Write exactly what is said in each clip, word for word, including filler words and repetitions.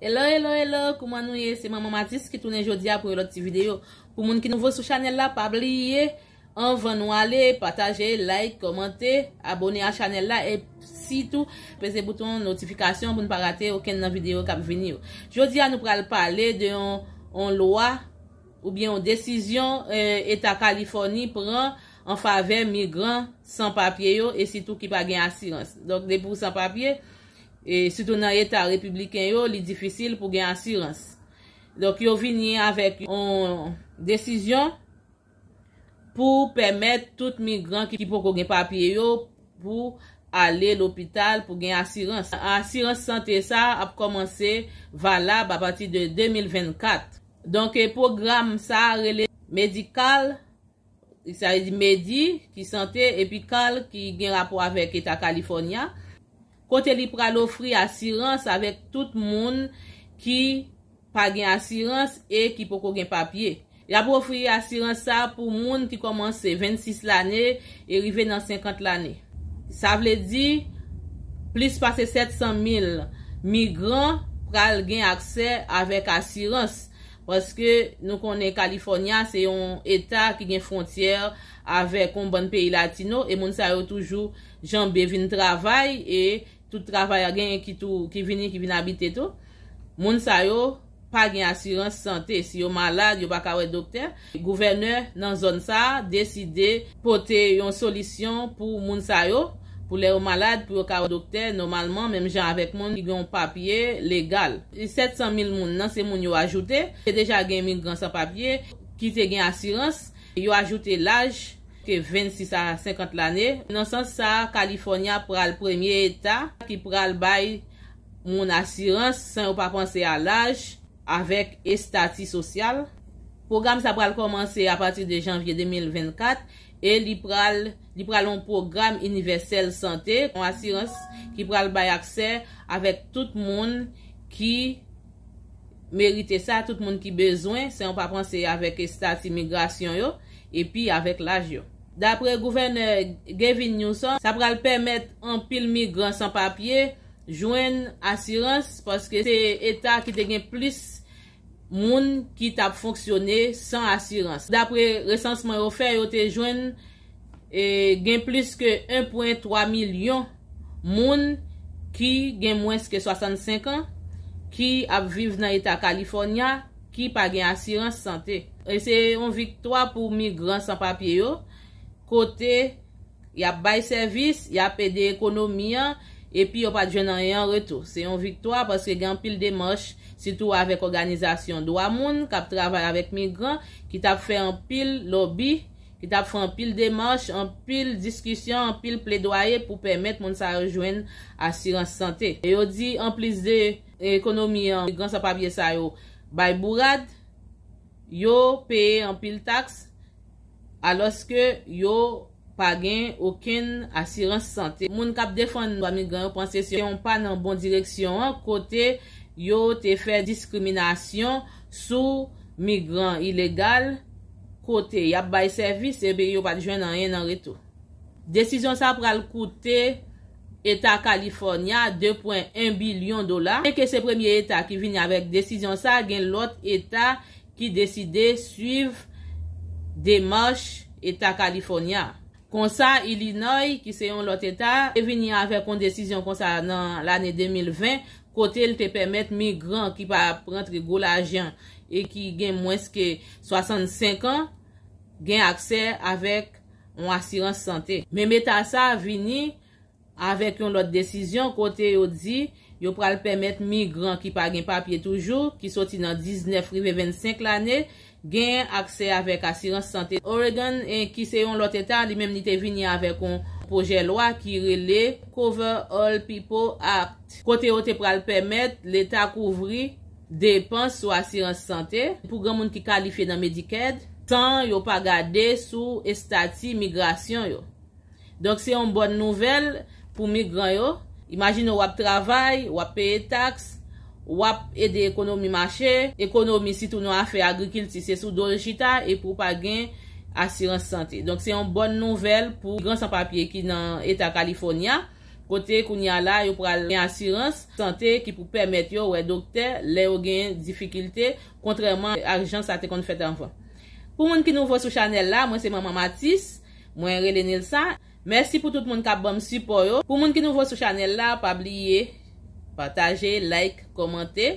Hello, hello, hello, kouman nou ye? Se Manman Matis ki tounen jodi a pou yon lòt ti videyo. Pou moun ki nouvo sou chanèl la, pa bliye, anvan nou ale, pataje, like, kòmante, abòne a chanèl la, e sitou peze bouton notifikasyon pou n pa rate okenn nan videyo k ap vini yo. Jodi a, nou pral pale de yon, yon lwa oubyen yon desizyon, eh, Eta Kalifòni pran an favè migran san papye yo e sitou ki pa gen asirans. Donk, depi w san papye, e sitou nan eta repibliken yo, li difisil pou gen asirans. Donk, yo vini avèk yon desizyon pou pèmèt tout migran ki, ki poko gen papye yo pou ale lopital pou gen asirans. Asirans sante sa ap kòmanse valab apati de de mil vennkat. Donk, e, pwogram sa a rele Medikal, sa vle di Medi, ki sante, epi Kal, ki gen rapò avèk Eta Kalifòni a, kote li pral ofri asirans avèk tout moun ki pa gen asirans e ki poko gen papye. Y ap ofri asirans sa a pou moun ki kòmanse vennsis lane e rive nan senkant lane. Sa vle di, plis pase sèt san mil migran pral gen aksè avèk asirans, paske nou konnen Kalifòni a se yon eta ki gen fwontyè avèk yon bann peyi latino, e moun sa yo toujou janbe vin travay, e tout travayè genyen ki tou, ki vini, ki vin abite tou. Moun sa yo pa gen asirans sante. Si yo malad, yo pa ka wè doktè. Gouvènè nan zòn sa a deside pote yon solisyon pou moun sa yo, pou lè yo malad, pou yo ka wè doktè nòmalman, menm jan avèk moun ki gen yon papye legal. Sèt san mil moun nan, se moun yo ajoute. Te deja gen migran san papye ki te gen asirans. Yo ajoute laj ke vennsis a senkant lane. Nan sans sa a, Kalifòni a pral premye eta ki pral bay moun asirans san yo pa panse a laj avèk estati sosyal. Pwogram sa pral kòmanse apati de janvye de mil vennkat e li pral, li pral yon pwogram inivèsèl sante, yon asirans ki pral bay aksè avèk tout moun ki merite sa, tout moun ki bezwen, san yo pa panse avèk estati migrasyon yo, epi avèk laj yo. Dapre gouvènè Gavin Newsom, sa pral pèmèt anpil migran san papye jwenn asirans, paske se eta ki te gen plis moun ki t ap fonksyone san asirans. Dapre resansman yo fè, yo te jwenn, e, gen plis ke en pwen twa milyon moun ki gen mwens ke swasannsenk an ki ap viv nan eta Kalifòni a ki pa gen asirans sante. E se yon viktwa pou migran san papye yo, kote y ap bay sèvis, y ap ede ekonomi an, epi yo pa t jwenn anyen an retou. Se yon viktwa paske gen anpil demach, sitou avèk òganizasyon dwa moun k ap travay avèk migran, ki t ap fè anpil lòbi, ki t ap fè anpil demach, anpil diskisyon, anpil pledwaye pou pèmèt moun sa yo jwenn asirans sante. E yo di, anplis de ekonomi an, migran san papye sa yo bay bourad, yo peye anpil taks, alòske yo pa gen okenn asirans sante. Moun k ap defann dwa migran yo panse se yon pa nan bon direksyon an, kote yo te fè diskriminasyon sou migran ilegal, kote y ap bay sèvis epi yo pa t jwenn anyen nan retou. Desizyon sa pral koute Eta Kalifòni a de pwen en bilyon dola. Byenke se premye eta ki vini avèk desizyon sa, gen lòt eta ki deside swiv demach Eta Kalifòni a. Konsa, Illinois, ki se yon lòt eta, te vini avèk yon desizyon konsa nan lane de mil ven, kote l te pèmèt migran ki pa ap rantre gwo lajan e ki gen mwens ke swasannsenk an gen aksè avèk yon asirans sante. Menm eta sa vini avèk yon lòt desizyon kote yo di yo pral pèmèt migran ki pa gen papye toujou, ki soti nan diznèf rive vennsenk lane, gen aksè avèk asirans sante. Oregon, eh, ki se yon lòt eta, li menm li te vini avèk yon pwojè lwa ki rele Cover All People Act, kote yo te pral pèmèt leta kouvri depans sou asirans sante pou granmoun ki kalifye nan Medicaid, san yo pa gade sou estati migrasyon yo. Donk, se yon bòn nouvèl pou migran yo. Imajine w ap travay, w ap peye taks, w ap ede ekonomi mache. Ekonomi, sitou nan afè agrikilti, se sou do l chita, epi w pa gen asirans sante. Donk, se yon bòn nouvèl pou migran san papye ki nan eta Kalifòni a, kote kounye a la yo pral gen asirans sante ki pou pèmèt yo wè doktè lè yo gen difikilte, kontrèman ak jan sa te konn fèt anvan. Pou moun ki nouvo sou chanèl la, mwen se Manman Matis, mwen rele Nilsa. Mèsi pou tout moun k ap ban m sipò yo. Pou moun ki nouvo sou chanèl la, pa bliye pataje, like, kòmante.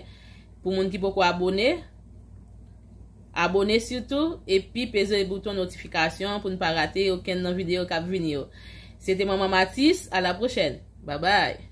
Pou moun ki poko abone, abone sitou, epi peze bouton notifikasyon pou n pa rate okenn nan videyo k ap vini yo. Se te Manman Matis, a la pwochèn. Babay.